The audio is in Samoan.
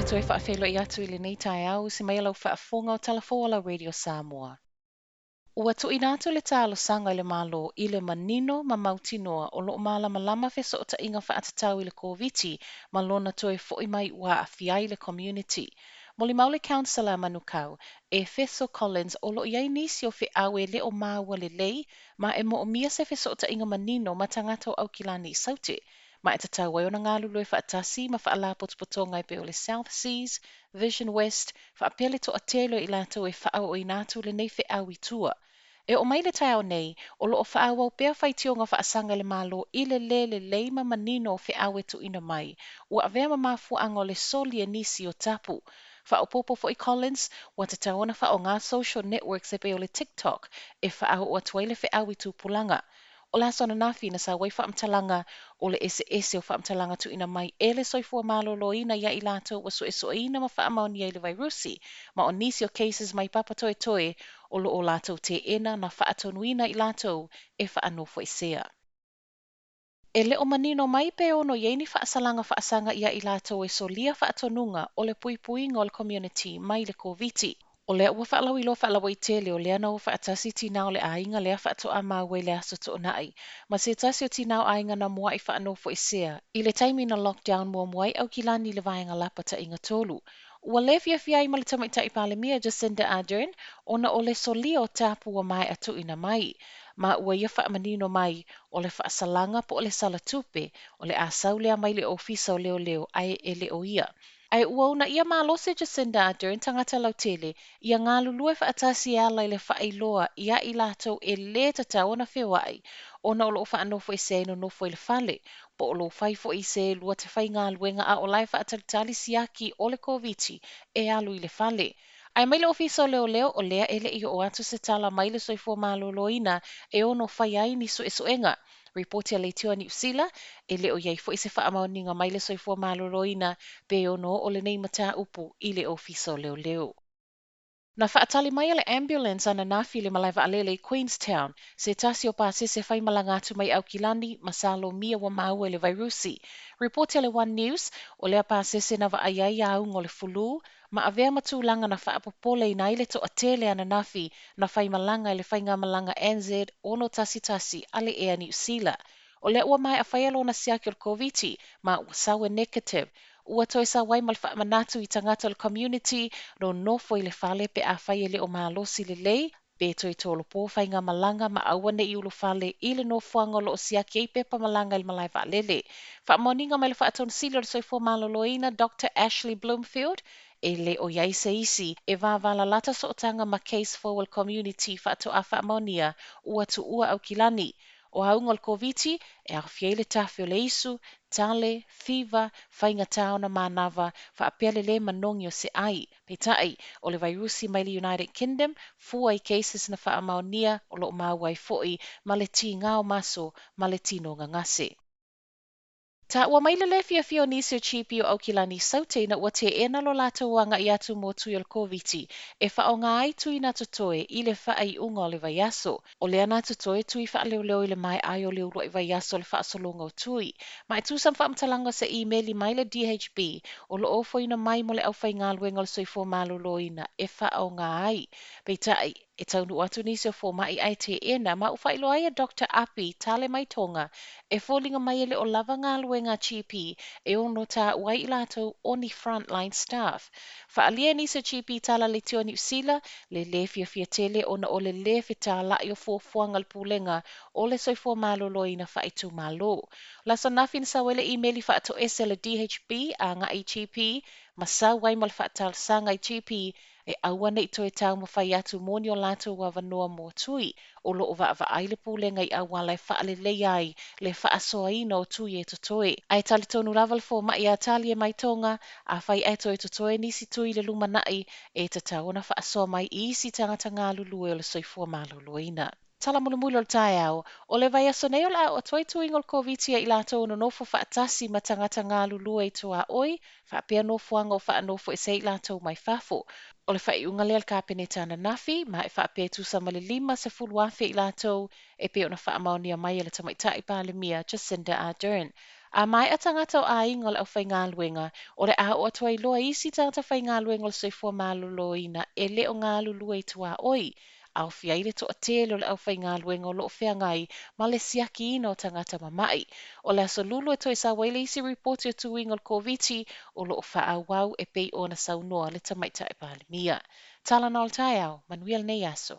toe faafeiloai atu i lenei taeao usi mai a lau faafofoga o Tala Fou a lau Radio Samoa. Ua tuuina atu le talosaga i le Malo i le manino ma mautinoa o lo o malamalama fesootaiga faatatau i le Koviti ma lona toe fo'i mai ua aafia ai le community. Molimau le Councillor a Manukau, Efeso Collins o lo o i ai nisi o feau e le o maua lelei ma e moomia se fesootaiga manino ma tagata o Aukilani i Saute ma e tatau ai ona galulue faatasi ma faalapotopotoga e pei o le South Seas, Vision West, faapea le toatele o i latou e faaooina atu lenei feau i tua. E oo mai le taeao nei, o lo o faaauau pea faitioga faasaga i le Malo i le lē lelei ma manino o feau e tuuina mai, ua avea ma mafuaaga o le soli e nisi o tapu. Faaopoopo foi Collins, ua tatau ona faaaoga social networks e pei o le TikTok e faaoo atu ai le feau i tupulaga. O le aso ananafi na sau ai faamatalaga o le eseese o faamatalaga tuuina mai e le soifua maloloina ia i latou ua suesueina ma faamaonia i le vairusi, ma o nisi o cases mai papa toetoe o lo o latou teena na faatonuina i latou e faanofoesea. E le o manino mai pe ono i ai ni faasalaga faasaga ia i latou e solia faatonuga o le puipuiga o le community mai le Koviti. O lea ua faalauiloa faalauaitele o lea na o faatasi tinā o le aiga lea faatoa maua i le aso Toonai, ma se tasi o tinā o aiga na muai faanofoesea i le taimi na lockdown muamua ai Aukilani i le vaega lapataiga 3. Ua le fiafia ai ma le tamaitai Palemia Jacinda Ardern ona o le solia o tapu ua maea tuuina mai, ma ua ia faamanino mai o le faasalaga po o le sala tupe o le a sau lea mai le ofisa o leoleo ae e le o ia. Ae ua uunaia malosi e Jacinda Ardern tagata lautele ia galulue faatasi e ala i le faailoa ia i latou e lē tatau ona feoai ona o lo o faanofoesea e nonofo i le fale, po o lo o fai foi se lua te faigaluega a o la e faatalitali siaki o le Koviti e alu i le fale. Ae mai le Ofisa o Leoleo o lea e le i oo atu se tala mai le Soifua Maloloina e ono fai ai ni suesuega. Ripoti a Leitioa Niu Sila, e le o i ai foi se faamaoniga mai le Soifua Maloloina pe ono oo lenei mataupu i le Ofisa o Leoleo. Na faatali mai a le ambulance ananafi i le malae vaalele i Queenstown, se tasi o pasese faimalaga atu mai Aukilani ma Salomia ua maua i le vairusi. Ripoti a le One News, o lea pasese na vaai ai auga o le fulu, ma avea ma tulaga na faapopoleina ai le toatele ananafi na faimalaga i le faigamalaga NZ611 a le Air Niu Sila. O lea ua maea faia lona siaki o le Koviti ma ua sau e negative. Ua toe sau ai ma le faamanatu i tagata o le community nonofo i le fale pe afai e le o malosi lelei, pe toe tolopo faigamalaga ma aua ne i ulufale i le nofoaga o lo o siaki ai pepa malaga i le malae vaalele. Faamaoniga mai le Faatonusili o le Soifua Maloloina Doctor Ashley Bloomfield, e le o i ai se isi e vavalalata sootaga ma case fou a le community faatoa faamaonia ua tuua Aukilani. O auga o le Koviti e aofia ai le tafe o le isu, tale, fiva, faigata ona manava, faapea le lē manogi o se ai. Peitai, o le vairusi mai le United Kingdom, fua i cases na faamaonia o lo o maua ai foi ma le tigā o maso ma le tino gagase. Taua mai le lē fiafia o nisi o GP o Aukilani Saute ina ua teena lo latou agaʻi atu mo tui o le Koviti e faaaoga ai tui na totoe i le faaiuga o le vaiaso. O lea na totoe tui faaleoleo i le maea ai o le uluai vaiaso o le faasologa o tui. Ma e tusa ma faamatalaga o se imeli mai le DHB o lo o ofoina mai mo le aufaigaluega o le soifua maloloina e faaaoga ai. Peitai, e taunuu atu nisi o fomai ae teena ma ua faailoa ai e Doctor Api Talemaitoga e foliga mai e le o lava galuega a GP e ono taua ai i latou o ni frontline staff. Faaalia e nisi o GP tala leitioa Niu Sila le lē fiafia tele ona o le lē fetālaʻi o fuafuaga a le Pulega o le Soifua Maloloina faaitumalo. O le aso ananafi na sau ai le imeli faatoese a le DHB agai i GP ma sau ai ma le faatalosaga i GP e aua ne i toe taumafai atu mo ni o latou avanoa mo tui o lo o vaavaai le Pulega i auala e faaleleia ai le faasoaina o tui e totoe. Ae talitonu lava le fomai a Taliemaitoga, afai ae toe totoe nisi tui i le lumanai, e tatau ona faasoa mai i isi tagata galulue o le soifua maloloina. Tala mulimuli o le taeao, o le vaiaso nei o le a oo atu ai tuiga o le Koviti ia i latou o nonofo faatasi ma tagata galulue i tuaoi, faapea nofoaga o faanofoesea i latou mai fafo. O le faaiuga lea a le Kapeneta ananafi, ma e faapea e tusa ma le 50,000 i latou e pei ona faamaonia mai e le Tamaitai Palemia Jacinda Ardern. A maea tagata o aiga o le aufaigaluega, o le a oo atu ai loa isi tagata faigaluega o le soifua maloloina e le o galulue i tuaoi, aofia ai le toatele o le aufaigaluega o lo o feagai ma le siakiina o tagata mama'i. O le Aso Lulu e toe sau ai le isi ripoti o tuiga o le Koviti o lo o faaauau e pei ona saunoa le Tamaitai Palemia. Tala na o le taeao, manuia lenei aso.